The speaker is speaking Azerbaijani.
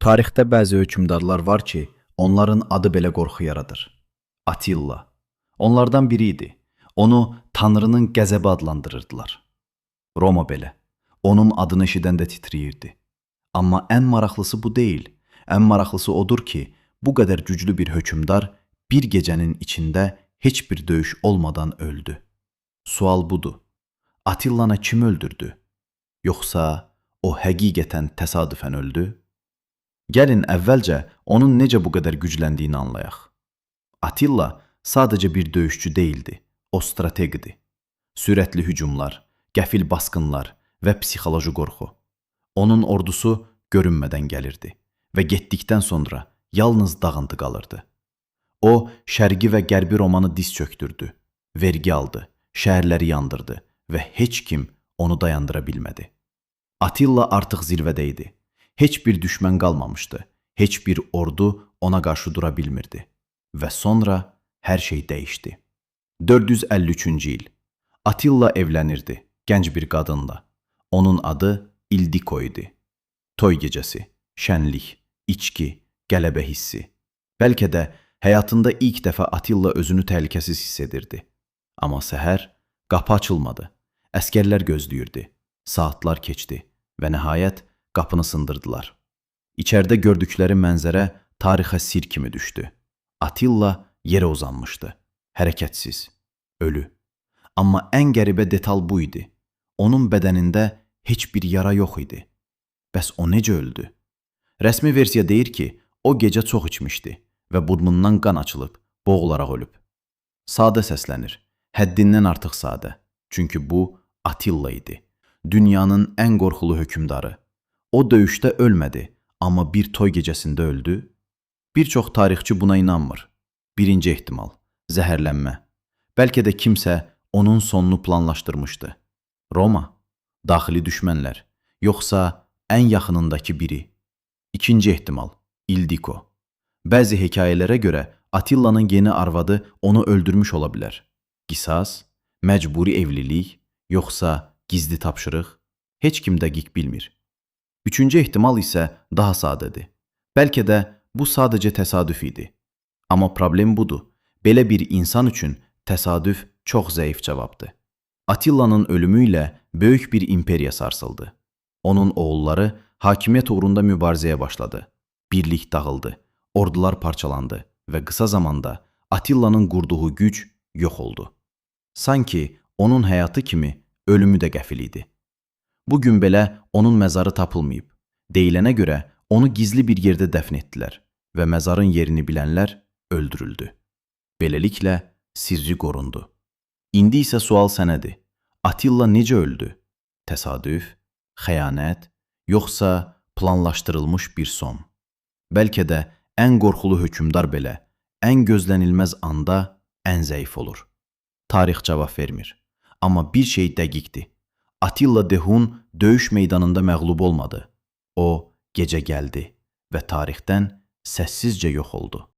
Tarixdə bəzi hökmdarlar var ki, onların adı belə qorxu yaradır. Atilla. Onlardan biri idi. Onu Tanrının qəzəbi adlandırırdılar. Roma belə. Onun adını eşidəndə titrəyirdi. Amma ən maraqlısı bu deyil. Ən maraqlısı odur ki, bu qədər güclü bir hökmdar bir gecənin içində heç bir döyüş olmadan öldü. Sual budur. Atillanı kim öldürdü? Yoxsa o həqiqətən təsadüfən öldü? Gəlin əvvəlcə onun necə bu qədər gücləndiyini anlayaq. Atilla sadəcə bir döyüşçü deyildi, o strateq idi. Sürətli hücumlar, qəfil basqınlar və psixoloji qorxu. Onun ordusu görünmədən gəlirdi və getdikdən sonra yalnız dağıntı qalırdı. O, Şərqi və Qərbi Romanı diz çöktürdü, vergi aldı, şəhərləri yandırdı və heç kim onu dayandıra bilmədi. Atilla artıq zirvədə idi. Heç bir düşmən qalmamışdı. Heç bir ordu ona qarşı dura bilmirdi. Və sonra hər şey dəyişdi. 453-cü il. Atilla evlənirdi gənc bir qadınla. Onun adı Ildiko idi. Toy gecəsi, şənlik, içki, qələbə hissi. Bəlkə də həyatında ilk dəfə Atilla özünü təhlükəsiz hiss edirdi. Amma səhər qapı açılmadı. Əskərlər gözləyirdi. Saatlar keçdi və nəhayət qapını sındırdılar. İçəridə gördükləri mənzərə tarixə sir kimi düşdü. Atilla yerə uzanmışdı. Hərəkətsiz, ölü. Amma ən qəribə detal bu idi. Onun bədənində heç bir yara yox idi. Bəs o necə öldü? Rəsmi versiya deyir ki, o gecə çox içmişdi və burnundan qan açılıb, boğularaq ölüb. Sadə səslənir. Həddindən artıq sadə. Çünki bu Atilla idi. Dünyanın ən qorxulu hökmdarı. O döyüşdə ölmədi, amma bir toy gecəsində öldü. Bir çox tarixçi buna inanmır. Birinci ehtimal, zəhərlənmə. Bəlkə də kimsə onun sonunu planlaşdırmışdı. Roma, daxili düşmənlər, yoxsa ən yaxınındakı biri. İkinci ehtimal, Ildiko. Bəzi hekayələrə görə Atillanın yeni arvadı onu öldürmüş ola bilər. Qisas, məcburi evlilik, yoxsa gizli tapşırıq? Heç kim dəqiq bilmir. Üçüncü ehtimal isə daha sadədir. Bəlkə də bu sadəcə təsadüf idi. Amma problem budur. Belə bir insan üçün təsadüf çox zəif cavabdır. Atillanın ölümü ilə böyük bir imperiya sarsıldı. Onun oğulları hakimiyyət uğrunda mübarizəyə başladı. Birlik dağıldı, ordular parçalandı və qısa zamanda Atillanın qurduğu güc yox oldu. Sanki onun həyatı kimi ölümü də qəfil idi. Bu gün belə onun məzarı tapılmayıb. Deyilənə görə onu gizli bir yerdə dəfn etdilər və məzarın yerini bilənlər öldürüldü. Beləliklə sirri qorundu. İndi isə sual sənədir. Atilla necə öldü? Təsadüf, xəyanət, yoxsa planlaşdırılmış bir son? Bəlkə də ən qorxulu hökmdar belə ən gözlənilməz anda ən zəif olur. Tarix cavab vermir. Amma bir şey dəqiqdir. Atilla the Hun döyüş meydanında məğlub olmadı. O gecə gəldi və tarixdən səssizcə yox oldu.